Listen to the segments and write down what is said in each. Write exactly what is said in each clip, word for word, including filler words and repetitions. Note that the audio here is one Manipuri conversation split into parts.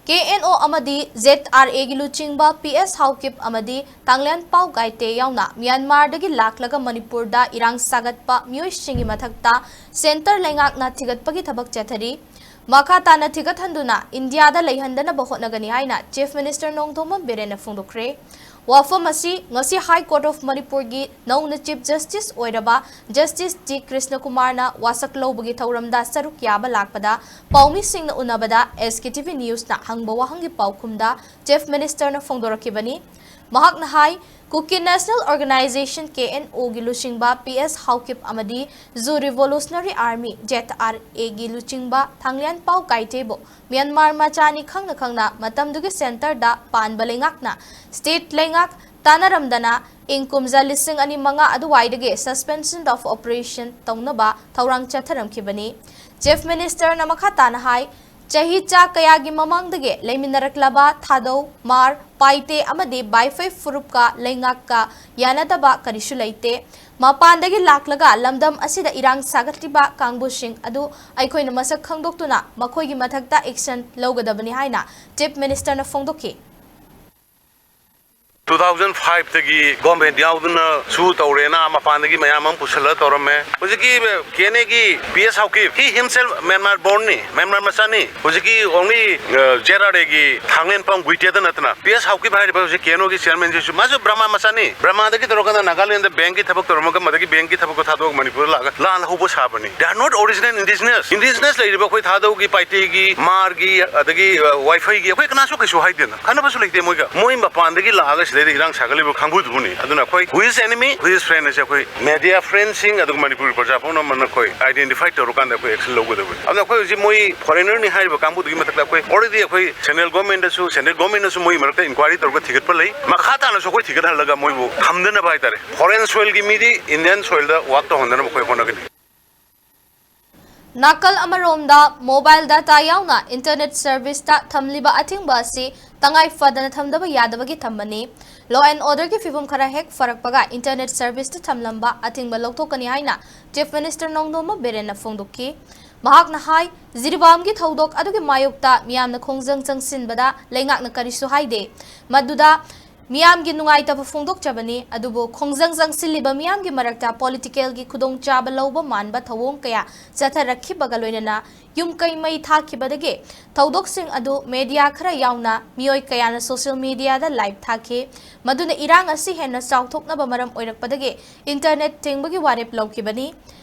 ꯀꯦ ꯑꯦꯟ ꯑꯣ ꯑꯃꯗꯤ ꯖꯦꯗ ꯑꯥꯔ ꯑꯦꯒꯤ ꯂꯨꯆꯤꯡꯕ ꯄꯤ ꯑꯦꯁ ꯍꯥꯎꯀꯤꯞ ꯑꯃꯗꯤ ꯊꯥꯡꯂꯦꯟꯄꯥꯎ ꯒꯥꯏꯇꯦ ꯌꯥꯎꯅ ꯃ꯭ꯌꯥꯟꯃꯥꯔꯗꯒꯤ ꯂꯥꯛꯂꯒ ꯃꯅꯤꯄꯨꯔꯗ ꯏꯔꯥꯡ ꯁꯥꯒꯠꯄ ꯃꯤꯑꯣꯏꯁꯤꯡꯒꯤ ꯃꯊꯛꯇ ꯁꯦꯟꯇꯔ ꯂꯩꯉꯥꯛꯅ ꯊꯤꯒꯠꯄꯒꯤ ꯊꯕꯛ ꯆꯠꯊꯔꯤ꯫ ꯃꯈꯥ ꯇꯥꯅ ꯊꯤꯒꯠꯍꯟꯗꯨꯅ ꯏꯟꯗꯤꯌꯥꯗ ꯂꯩꯍꯟꯗꯅꯕ ꯍꯣꯠꯅꯒꯅꯤ ꯍꯥꯏꯅ ꯆꯤꯐ ꯃꯤꯅꯤꯁꯇꯔ ꯅꯣꯡꯊꯣꯝꯕꯝ ꯕꯤꯔꯦꯟꯅ ꯐꯣꯡꯗꯣꯛꯈ꯭ꯔꯦ꯫ ꯋꯥꯐꯝ ꯑꯁꯤ ꯉꯁꯤ ꯍꯥꯏ ꯀꯣꯔꯠ ꯑꯣꯐ ꯃꯅꯤꯄꯨꯔꯒꯤ ꯅꯧꯅ ꯆꯤꯐ ꯖꯁꯇꯤꯁ ꯑꯣꯏꯔꯕ ꯖꯁꯇꯤꯁ ꯖꯤ ꯀ꯭ꯔꯤꯁꯅꯀꯨꯃꯥꯔꯅ ꯋꯥꯁꯛ ꯂꯧꯕꯒꯤ ꯊꯧꯔꯝꯗ ꯁꯔꯨꯛ ꯌꯥꯕ ꯂꯥꯛꯄꯗ ꯄꯥꯎꯃꯤꯁꯤꯡꯅ ꯎꯅꯕꯗ ꯑꯦꯁ ꯀꯦ ꯇꯤ ꯚꯤ ꯅ꯭ꯌꯨꯁꯅ ꯍꯪꯕ ꯋꯥꯍꯪꯒꯤ ꯄꯥꯎꯈꯨꯝꯗ ꯆꯤꯐ ꯃꯤꯅꯤꯁꯇꯔꯅ ꯐꯣꯡꯗꯣꯔꯛꯈꯤꯕꯅꯤ꯫ ꯃꯍꯥꯛꯅ ꯍꯥꯏ, ꯀꯨꯀꯤ ꯅꯦꯁꯅꯦꯜ ꯑꯣꯔꯒꯅꯥꯏꯖꯦꯁꯟ, ꯀꯦ ꯑꯦꯟ ꯑꯣꯒꯤ ꯂꯨꯆꯤꯡꯕ ꯄꯤ ꯑꯦꯁ ꯍꯥꯎꯀꯤꯞ ꯑꯃꯗꯤ zoo revolutionary army, Z R ꯑꯦꯒꯤ ꯂꯨꯆꯤꯡꯕ ꯊꯥꯡꯂꯦꯟꯄꯥꯎ ꯒꯥꯏꯇꯦꯕꯨ ꯃ꯭ꯌꯥꯟꯃꯥꯔ ꯃꯆꯥꯅꯤ ꯈꯪꯅ ꯈꯪꯅ ꯃꯇꯝꯗꯨꯒꯤ ꯁꯦꯟꯇꯔꯗ ꯄꯥꯟꯕ ꯂꯩꯉꯥꯛꯅ ꯁ꯭ꯇꯦꯠ ꯂꯩꯉꯥꯛ ꯇꯥꯟꯅꯔꯝꯗꯅ ꯏꯪ ꯀꯨꯝꯖꯥ ꯂꯤꯁꯤꯡ ꯑꯅꯤ ꯃꯉꯥ ꯑꯗꯨꯋꯥꯏꯗꯒꯤ suspension of operation ꯇꯧꯅꯕ ꯊꯧꯔꯥꯡ ꯆꯠꯊꯔꯝꯈꯤꯕꯅꯤ꯫ ꯆꯤꯐ ꯃꯤꯅꯤꯁꯇꯔꯅ ꯃꯈꯥ ꯇꯥꯅ ꯍꯥꯏ, ꯆꯍꯤ ꯆꯥ ꯀꯌꯥꯒꯤ ꯃꯃꯥꯡꯗꯒꯤ ꯂꯩꯃꯤꯟꯅꯔꯛꯂꯕ ꯊꯥꯗꯧ, ꯃꯥꯔ, ꯄꯥꯏꯇꯦ ꯑꯃꯗꯤ ꯕꯥꯏꯐꯩ ꯐꯨꯔꯨꯞꯀ ꯂꯩꯉꯥꯛꯀ ꯌꯥꯅꯗꯕ ꯀꯔꯤꯁꯨ ꯂꯩꯇꯦ꯫ ꯃꯄꯥꯟꯗꯒꯤ ꯂꯥꯛꯂꯒ ꯂꯝꯗꯝ ꯑꯁꯤꯗ ꯏꯔꯥꯡ ꯁꯥꯒꯠꯂꯤꯕ ꯀꯥꯡꯕꯨꯁꯤꯡ ꯑꯗꯨ ꯑꯩꯈꯣꯏꯅ ꯃꯁꯛ ꯈꯪꯗꯣꯛꯇꯨꯅ ꯃꯈꯣꯏꯒꯤ ꯃꯊꯛꯇ action ꯂꯧꯒꯗꯕꯅꯤ ꯍꯥꯏꯅ ꯆꯤꯐ ꯃꯤꯅꯤꯁꯇꯔꯅ ꯐꯣꯡꯗꯣꯛꯈꯤ꯫ Two thousand five ꯗꯒꯤ government ꯌꯥꯎꯗꯨꯅ ꯁꯨ ꯇꯧꯔꯦꯅ ꯃꯄꯥꯟꯗꯒꯤ ꯃꯌꯥꯝ ꯑꯃ ꯄꯨꯁꯜꯂꯒ ꯇꯧꯔꯝꯃꯦ꯫ ꯍꯧꯖꯤꯛꯀꯤ ꯀꯦ ꯑꯦꯟ ꯑꯦꯒꯤ P S Haokip, he himself Myanmar born ꯅꯤ, ꯃ꯭ꯌꯥꯟꯃꯥꯔ ꯃꯆꯥꯅꯤ꯫ ꯍꯧꯖꯤꯛꯀꯤ only ꯖꯦ ꯑꯥꯔ ꯑꯦꯒꯤ ꯊꯥꯡꯂꯦꯟꯄꯥꯎ ꯒꯨꯏꯇꯦꯗ ꯅꯠꯇꯅ ꯄꯤ ꯑꯦꯁ ꯍꯥꯎꯀꯤꯞ ꯍꯥꯏꯔꯤꯕ ꯍꯧꯖꯤꯛ ꯀꯦ ꯑꯦꯟ ꯑꯣꯒꯤ ꯆꯤꯌꯔꯃꯦꯟꯁꯤꯁꯨ ꯃꯥꯁꯨ ꯕ꯭ꯔꯃꯥ ꯃꯆꯥꯅꯤ꯫ ꯕ꯭ꯔꯃꯥꯗꯒꯤ ꯇꯧꯔꯀꯥꯟꯗ ꯅꯥꯒꯥꯂꯦꯟꯗ ꯕꯦꯡꯀꯤ ꯊꯕꯛ ꯇꯧꯔꯝꯃꯒ ꯃꯗꯒꯤ ꯕꯦꯡꯀꯤ ꯊꯕꯛꯇꯣ ꯊꯥꯗꯣꯛꯑꯒ ꯃꯅꯤꯄꯨꯔꯗ ꯂꯥꯛꯑꯒ ꯂꯥꯟ ꯍꯧꯕ ꯁꯥꯕꯅꯤ꯫ They are not original indigenous. Indigenous ꯂꯩꯔꯤꯕ ꯑꯩꯈꯣꯏ ꯊꯥꯗꯧꯒꯤ, ꯄꯥꯏꯇꯦꯒꯤ, ꯃꯥꯔꯒꯤ, ꯑꯗꯒꯤ ꯋꯥꯏꯐꯩꯒꯤ ꯑꯩꯈꯣꯏ ꯀꯅꯥꯁꯨ ꯀꯩꯁꯨ ꯍꯥꯏꯗꯦꯅ, ꯈꯟꯅꯕꯁꯨ ꯂꯩꯇꯦ ꯃꯣꯏꯒ꯫ ꯃꯣꯏ ꯃꯄꯥꯟꯗꯒꯤ ꯂꯥꯛꯑꯒ ꯁꯤꯗꯩꯗ ꯏꯔꯥꯡ ꯁꯥꯒꯠꯂꯤꯕ ꯀꯥꯡꯕꯨꯗꯨꯕꯨꯅꯤ꯫ ꯑꯗꯨꯅ ꯑꯩꯈꯣꯏ who is enemy, who is friend ꯍꯥꯏꯁꯦ ꯑꯩꯈꯣꯏ media friend ꯁꯤꯡ ꯑꯗꯨꯒ ꯃꯅꯤꯄꯨꯔꯒꯤ ꯄ꯭ꯔꯖꯥ ꯄꯨꯝꯅꯃꯛꯅ ꯑꯩꯈꯣꯏ identify ꯇꯧꯔꯀꯥꯟꯗ ꯑꯩꯈꯣꯏ action ꯂꯧꯒꯗꯕꯅꯤ꯫ ꯑꯗꯨꯅ ꯑꯩꯈꯣꯏ ꯍꯧꯖꯤꯛ ꯃꯣꯏ foreigner ꯅꯤ ꯍꯥꯏꯔꯤꯕ ꯀꯥꯡꯕꯨꯗꯨꯒꯤ ꯃꯊꯛꯇ ꯑꯩꯈꯣꯏ already ꯑꯩꯈꯣꯏ central government ꯁꯨ, central government ꯅꯁꯨ ꯃꯣꯏꯒꯤ ꯃꯔꯛꯇ inquiry ꯇꯧꯔꯒ ꯊꯤꯒꯠꯄ ꯂꯩ꯫ ꯃꯈꯥ ꯇꯥꯅꯁꯨ ꯑꯩꯈꯣꯏ ꯊꯤꯒꯠꯍꯜꯂꯒ ꯃꯣꯏꯕꯨ ꯊꯝꯗꯅꯕ ꯍꯥꯏꯇꯥꯔꯦ, foreign soil ꯒꯤ ꯃꯤꯗꯤ Indian soil ꯗ work ꯇꯧꯍꯟꯗꯅꯕ ꯑꯩꯈꯣꯏ ꯍꯣꯠꯅꯒꯅꯤ꯫ ꯅꯥꯀꯜ ꯑꯃꯔꯣꯝꯗ, mobile data ꯌꯥꯎꯅ internet service ꯇ ꯊꯝꯂꯤꯕ ꯑꯊꯤꯡꯕ ꯑꯁꯤ ꯇꯉꯥꯏ ꯐꯗꯅ ꯊꯝꯗꯕ ꯌꯥꯗꯕꯒꯤ ꯊꯝꯕꯅꯤ꯫ Law and order ꯒꯤ ꯐꯤꯕꯝ ꯈꯔ ꯍꯦꯛ ꯐꯔꯛꯄꯒ internet service ꯇ ꯊꯝꯂꯝꯕ ꯑꯊꯤꯡꯕ ꯂꯧꯊꯣꯛꯀꯅꯤ ꯍꯥꯏꯅ Chief Minister ꯅꯣꯡꯗꯣꯝꯕꯝ ꯕꯤꯔꯦꯟꯅ ꯐꯣꯡꯗꯣꯛꯈꯤ꯫ ꯃꯍꯥꯛꯅ ꯍꯥꯏ, ꯖꯤꯔꯤꯕꯥꯝꯒꯤ ꯊꯧꯗꯣꯛ ꯑꯗꯨꯒꯤ ꯃꯥꯌꯣꯛꯇ ꯃꯤꯌꯥꯝꯅ ꯈꯣꯡꯖꯪ ꯆꯪꯁꯤꯟꯕꯗ ꯂꯩꯉꯥꯛꯅ ꯀꯔꯤꯁꯨ ꯍꯥꯏꯗꯦ꯫ ꯃꯗꯨꯗ ꯃꯤꯌꯥꯝꯒꯤ ꯅꯨꯡꯉꯥꯏꯇꯕ ꯐꯣꯡꯗꯣꯛꯆꯕꯅꯤ, ꯑꯗꯨꯕꯨ ꯈꯣꯡꯖꯪ ꯆꯪꯁꯤꯜꯂꯤꯕ ꯃꯤꯌꯥꯝꯒꯤ ꯃꯔꯛꯇ ꯄꯣꯂꯤꯇꯤꯀꯦꯜꯒꯤ ꯈꯨꯗꯣꯡꯆꯥꯕ ꯂꯧꯕ ꯃꯥꯟꯕ ꯊꯧꯑꯣꯡ ꯀꯌꯥ ꯆꯠꯊꯔꯛꯈꯤꯕꯒ ꯂꯣꯏꯅꯅ ꯌꯨꯝ ꯀꯩ ꯃꯩ ꯊꯥꯈꯤꯕꯗꯒꯤ ꯊꯧꯗꯣꯛꯁꯤꯡ ꯑꯗꯨ ꯃꯦꯗꯤꯌꯥ ꯈꯔ ꯌꯥꯎꯅ ꯃꯤꯑꯣꯏ ꯀꯌꯥꯅ ꯁꯣꯁꯤꯌꯦꯜ ꯃꯤꯗꯤꯌꯥꯗ ꯂꯥꯏꯚ ꯊꯥꯈꯤ꯫ ꯃꯗꯨꯅ ꯏꯔꯥꯡ ꯑꯁꯤ ꯍꯦꯟꯅ ꯆꯥꯎꯊꯣꯛꯅꯕ ꯃꯔꯝ ꯑꯣꯏꯔꯛꯄꯗꯒꯤ ꯏꯟꯇꯔꯅꯦꯠ ꯊꯤꯡꯕꯒꯤ ꯋꯥꯔꯦꯞ ꯂꯧꯈꯤꯕꯅꯤ꯫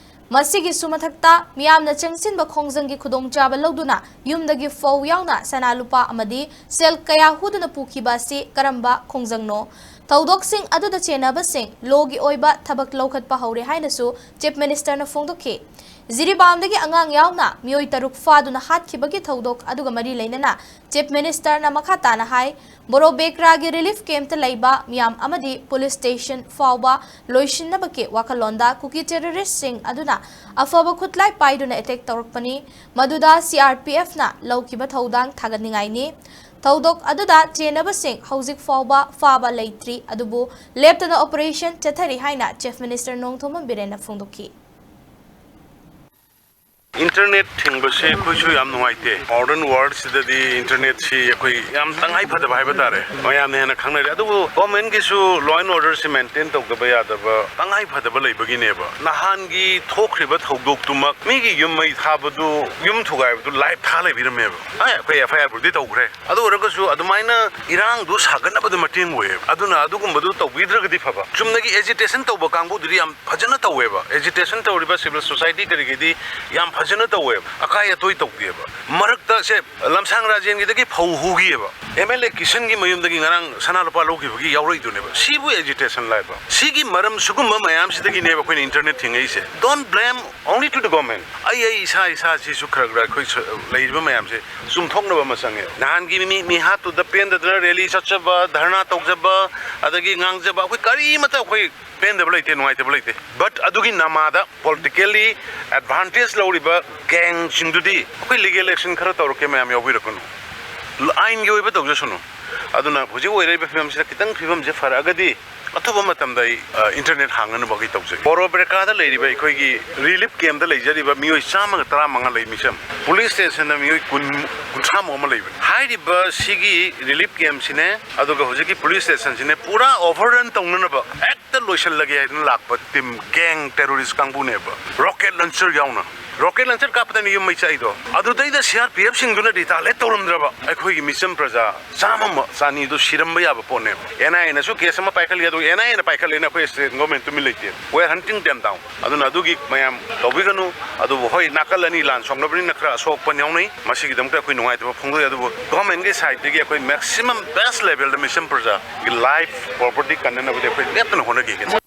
ꯃꯁꯤꯒꯤꯁꯨ ꯃꯊꯛꯇ, ꯃꯤꯌꯥꯝꯅ ꯆꯪꯁꯤꯟꯕ ꯈꯣꯡꯖꯪꯒꯤ ꯈꯨꯗꯣꯡꯆꯥꯕ ꯂꯧꯗꯨꯅ ꯌꯨꯝꯗꯒꯤ ꯐꯧ ꯌꯥꯎꯅ ꯁꯅꯥ ꯂꯨꯄꯥ ꯑꯃꯗꯤ ꯁꯦꯜ ꯀꯌꯥ ꯍꯨꯗꯨꯅ ꯄꯨꯈꯤꯕ ꯑꯁꯤ ꯀꯔꯝꯕ ꯈꯣꯡꯖꯪꯅꯣ? ꯊꯧꯗꯣꯛꯁꯤꯡ ꯑꯗꯨꯗ ꯆꯦꯟꯅꯕꯁꯤꯡ ꯂꯣꯒꯤ ꯑꯣꯏꯕ ꯊꯕꯛ ꯂꯧꯈꯠꯄ ꯍꯧꯔꯦ ꯍꯥꯏꯅꯁꯨ ꯆꯤꯐ ꯃꯤꯅꯤꯁꯇꯔꯅ ꯐꯣꯡꯗꯣꯛꯈꯤ꯫ ꯖꯤꯔꯤꯕꯥꯝꯗꯒꯤ ꯑꯉꯥꯡ ꯌꯥꯎꯅ ꯃꯤꯑꯣꯏ ꯇꯔꯨꯛ ꯐꯥꯗꯨꯅ ꯍꯥꯠꯈꯤꯕꯒꯤ ꯊꯧꯗꯣꯛ ꯑꯗꯨꯒ ꯃꯔꯤ ꯂꯩꯅꯅ ꯆꯤꯐ ꯃꯤꯅꯤꯁꯇꯔꯅ ꯃꯈꯥ ꯇꯥꯅ ꯍꯥꯏ, ꯕꯣꯔꯣꯕꯦꯀ꯭ꯔꯥꯒꯤ ꯔꯤꯂꯤꯐ ꯀꯦꯝꯞꯇ ꯂꯩꯕ ꯃꯤꯌꯥꯝ ꯑꯃꯗꯤ ꯄꯨꯂꯤꯁ ꯁ꯭ꯇꯦꯁꯟ ꯐꯥꯎꯕ ꯂꯣꯏꯁꯤꯟꯅꯕꯒꯤ ꯋꯥꯈꯜꯂꯣꯟꯗ ꯀꯨꯀꯤ ꯇꯦꯔꯣꯔꯤꯁ꯭ꯠꯁꯤꯡ ꯑꯗꯨꯅ ꯑꯐꯕ ꯈꯨꯠꯂꯥꯏ ꯄꯥꯏꯗꯨꯅ ꯑꯦꯇꯦꯛ ꯇꯧꯔꯛꯄꯅꯤ꯫ ꯃꯗꯨꯗ ꯁꯤ ꯑꯥꯔ ꯄꯤ ꯑꯦꯐꯅ ꯂꯧꯈꯤꯕ ꯊꯧꯗꯥꯡ ꯊꯥꯒꯠꯅꯤꯡꯉꯥꯏꯅꯤ꯫ ꯊꯧꯗꯣꯛ ꯑꯗꯨꯗ ꯆꯦꯟꯅꯕꯁꯤꯡ ꯍꯧꯖꯤꯛ ꯐꯥꯎꯕ ꯐꯥꯕ ꯂꯩꯇ꯭ꯔꯤ, ꯑꯗꯨꯕꯨ ꯂꯦꯞꯇꯅ ꯑꯣꯄꯔꯦꯁꯟ ꯆꯠꯊꯔꯤ ꯍꯥꯏꯅ ꯆꯤꯐ ꯃꯤꯅꯤꯁꯇꯔ ꯅꯣꯡꯊꯣꯝꯕꯝ ꯕꯤꯔꯦꯟꯅ ꯐꯣꯡꯗꯣꯛꯈꯤ꯫ ꯏꯟꯇꯔꯅꯦꯠ ꯊꯤꯡꯕꯁꯤ ꯑꯩꯈꯣꯏꯁꯨ ꯌꯥꯝ ꯅꯨꯡꯉꯥꯏꯇꯦ꯫ ꯃꯣꯗꯔꯟ ꯋꯥꯔꯜꯁꯤꯗꯗꯤ ꯏꯟꯇꯔꯅꯦꯠꯁꯤ ꯑꯩꯈꯣꯏ ꯌꯥꯝ ꯇꯉꯥꯏ ꯐꯗꯕ ꯍꯥꯏꯕ ꯇꯥꯔꯦ, ꯃꯌꯥꯝꯅ ꯍꯦꯟꯅ ꯈꯪꯅꯔꯦ꯫ ꯑꯗꯨꯕꯨ ꯒꯣꯔꯃꯦꯟꯒꯤꯁꯨ ꯂꯣ ꯑꯦꯟ ꯑꯣꯔꯗꯔꯁꯤ ꯃꯦꯟꯇꯦꯟ ꯇꯧꯗꯕ ꯌꯥꯗꯕ ꯇꯉꯥꯏ ꯐꯗꯕ ꯂꯩꯕꯒꯤꯅꯦꯕ꯫ ꯅꯍꯥꯟꯒꯤ ꯊꯣꯛꯈ꯭ꯔꯤꯕ ꯊꯧꯗꯣꯛꯇꯨꯃꯛ, ꯃꯤꯒꯤ ꯌꯨꯝ ꯃꯩ ꯊꯥꯕꯗꯨ, ꯌꯨꯝ ꯊꯨꯒꯥꯏꯕꯗꯨ ꯂꯥꯏꯚ ꯊꯥ ꯂꯩꯕꯤꯔꯝꯃꯦꯕ꯫ ꯍꯣꯏ, ꯑꯩꯈꯣꯏ ꯑꯦꯐ ꯑꯥꯏ ꯑꯥꯔꯕꯨꯗꯤ ꯇꯧꯈ꯭ꯔꯦ꯫ ꯑꯗꯨ ꯑꯣꯏꯔꯒꯁꯨ ꯑꯗꯨꯃꯥꯏꯅ ꯏꯔꯥꯡꯗꯨ ꯁꯥꯒꯠꯅꯕꯗ ꯃꯇꯦꯡ ꯑꯣꯏꯌꯦꯕ꯫ ꯑꯗꯨꯅ ꯑꯗꯨꯒꯨꯝꯕꯗꯨ ꯇꯧꯕꯤꯗ꯭ꯔꯒꯗꯤ ꯐꯕ꯫ ꯆꯨꯝꯅꯒꯤ ꯑꯦꯖꯤꯇꯦꯁꯟ ꯇꯧꯕ ꯀꯥꯡꯕꯨꯗꯨꯗꯤ ꯌꯥꯝ ꯐꯖꯅ ꯇꯧꯋꯦꯕ꯫ ꯑꯦꯖꯤꯇꯦꯁꯟ ꯇꯧꯔꯤꯕ ꯁꯤꯚꯤꯜ ꯁꯣꯁꯥꯏꯇꯤ ꯀꯔꯤꯒꯤꯗꯤ ꯌꯥꯝ ꯐꯖꯅ ꯇꯧꯋꯦꯕ, ꯑꯀꯥꯏ ꯑꯇꯣꯏ ꯇꯧꯗꯦꯕ꯫ ꯃꯔꯛꯇ ꯁꯦ, ꯂꯝꯁꯥꯡ ꯔꯥꯖꯦꯟꯒꯤꯗꯒꯤ ꯐꯧ ꯍꯨꯈꯤꯑꯕ꯫ ꯑꯦꯝ ꯑꯦꯜ ꯑꯦ ꯀꯤꯁꯟꯒꯤ ꯃꯌꯨꯝꯗꯒꯤ ꯉꯔꯥꯡ ꯁꯅꯥ ꯂꯨꯄꯥ ꯂꯧꯈꯤꯕꯒꯤ ꯌꯥꯎꯔꯛꯏꯗꯨꯅꯦꯕ꯫ ꯁꯤꯕꯨ ꯑꯦꯖꯤꯇꯦꯁꯟ ꯂꯥꯏꯕ? ꯁꯤꯒꯤ ꯃꯔꯝ ꯁꯤꯒꯨꯝꯕ ꯃꯌꯥꯝꯁꯤꯗꯒꯤꯅꯦꯕ ꯑꯩꯈꯣꯏꯅ internet ꯊꯤꯡꯉꯛꯏꯁꯦ꯫ Don't blame only to the government. ꯑꯩ, ꯑꯩ ꯏꯁꯥ, ꯏꯁꯥꯁꯤꯁꯨ ꯈꯔ ꯈꯔ ꯑꯩꯈꯣꯏ ꯁ-, ꯂꯩꯔꯤꯕ ꯃꯌꯥꯝꯁꯦ ꯆꯨꯝꯊꯣꯛꯅꯕ ꯑꯃ ꯆꯪꯉꯦ꯫ ꯅꯍꯥꯟꯒꯤ ꯃꯤ, ꯃꯤꯍꯥꯠꯇꯨꯗ ꯄꯦꯟꯗꯗꯅ ꯔꯦꯂꯤ ꯆꯠꯆꯕ, ꯙꯔꯅꯥ ꯇꯧꯖꯕ, ꯑꯗꯒꯤ ꯉꯥꯡꯖꯕ, ꯑꯩꯈꯣꯏ ꯀꯔꯤꯃꯠꯇ ꯑꯩꯈꯣꯏ ꯄꯦꯟꯗꯕ ꯂꯩꯇꯦ, ꯅꯨꯡꯉꯥꯏꯇꯕ ꯂꯩꯇꯦ꯫ But ꯑꯗꯨꯒꯤ ꯅꯃꯥꯗ ꯄꯣꯂꯤꯇꯤꯀꯦꯜꯂꯤ ꯑꯦꯗꯚꯥꯟꯇꯦꯖ ꯂꯧꯔꯤꯕ ꯒꯦꯡꯁꯤꯡꯗꯨꯗꯤ ꯑꯩꯈꯣꯏ ꯂꯤꯒꯦꯜ ꯑꯦꯛꯁꯟ ꯈꯔ ꯇꯧꯔꯛꯀꯦ, ꯃꯌꯥꯝ ꯌꯥꯎꯕꯤꯔꯛꯀꯅꯨ, ꯑꯥꯏꯟꯒꯤ ꯑꯣꯏꯕ ꯇꯧꯖꯁꯅꯨ꯫ ꯑꯗꯨꯅ ꯍꯧꯖꯤꯛ ꯑꯣꯏꯔꯛꯏꯕ ꯐꯤꯕꯝꯁꯤꯗ ꯈꯤꯇꯪ ꯐꯤꯕꯝꯁꯦ ꯐꯔꯛꯑꯒꯗꯤ ꯑꯊꯨꯕ ꯃꯇꯝꯗ ꯑꯩ, ꯑ, internet ꯍꯥꯡꯅꯅꯕ ꯑꯩꯈꯣꯏ ꯇꯧꯖꯩ꯫ ꯕꯣꯔꯣ ꯕꯦꯔꯀꯥꯗ ꯂꯩꯔꯤꯕ ꯑꯩꯈꯣꯏꯒꯤ relief camp ꯗ ꯂꯩꯖꯔꯤꯕ ꯃꯤꯑꯣꯏ ꯆꯥꯝꯃꯒ ꯇꯔꯥꯃꯉꯥ ꯂꯩ, ꯃꯤꯆꯝ꯫ Police station ꯗ ꯃꯤꯑꯣꯏ ꯀꯨꯟ, ꯀꯨꯟꯊ꯭ꯔꯥꯃꯨꯛ ꯑꯃ ꯂꯩꯕꯅꯤ꯫ ꯍꯥꯏꯔꯤꯕ ꯁꯤꯒꯤ relief camp ꯁꯤꯅꯦ, ꯑꯗꯨꯒ ꯍꯧꯖꯤꯛꯀꯤ police station ꯁꯤꯅꯦ, ꯄꯨꯔꯥ overrun ꯇꯧꯅꯅꯕ ꯍꯦꯛꯇ ꯂꯣꯏꯁꯤꯜꯂꯒꯦ ꯍꯥꯏꯗꯅ ꯂꯥꯛꯄ team, gang terrorist ꯀꯥꯡꯕꯨꯅꯦꯕ꯫ Rocket launcher ꯌꯥꯎꯅ꯫ Rocket launcher ꯀꯥꯞꯄꯗꯅꯤ ꯌꯨꯝ ꯃꯩ ꯆꯥꯛꯏꯗꯣ꯫ ꯑꯗꯨꯗꯩꯗ C R P F ꯁꯤꯡꯗꯨꯅ retaliate ꯇꯧꯔꯝꯗ꯭ꯔꯕ, ꯑꯩꯈꯣꯏꯒꯤ ꯃꯤꯆꯝ ꯄ꯭ꯔꯖꯥ ꯆꯥꯝꯃ ꯑꯃ, ꯆꯅꯤꯗꯨ ꯁꯤꯔꯝꯕ ꯌꯥꯕ ꯄꯣꯠꯅꯦꯕ꯫ N I A ꯅꯁꯨ case ꯑꯃ ꯄꯥꯏꯈꯠꯂꯤ, ꯑꯗꯨ N I A ꯅ ꯄꯥꯏꯈꯠꯂꯦꯅ ꯑꯩꯈꯣꯏ state government ꯇꯨꯃꯤꯟ ꯂꯩꯇꯦ꯫ We are hunting them down꯫ ꯑꯗꯨꯅ ꯑꯗꯨꯒꯤ ꯃꯌꯥꯝ ꯇꯧꯕꯤꯒꯅꯨ꯫ ꯑꯗꯨꯕꯨ ꯍꯣꯏ, ꯅꯥꯀꯜ ꯑꯅꯤ ꯂꯥꯟ ꯁꯣꯛꯅꯕꯅꯤꯅ ꯈꯔ ꯑꯁꯣꯛ ꯑꯄꯟ ꯌꯥꯎꯅꯩ꯫ ꯃꯁꯤꯒꯤꯗꯃꯛꯇ ꯑꯩꯈꯣꯏ ꯅꯨꯡꯉꯥꯏꯇꯕ ꯐꯣꯡꯗꯣꯛꯏ꯫ ꯑꯗꯨꯕꯨ government ꯀꯤ side ꯇꯒꯤ ꯑꯩꯈꯣꯏ maximum best level ꯗ ꯃꯤꯆꯝ ꯄ꯭ꯔꯖꯥꯒꯤ life, property ꯀꯟꯅꯅꯕꯗꯤ ꯑꯩꯈꯣꯏ ꯂꯦꯞꯇꯅ ꯍꯣꯠꯅꯈꯤꯒꯅꯤ꯫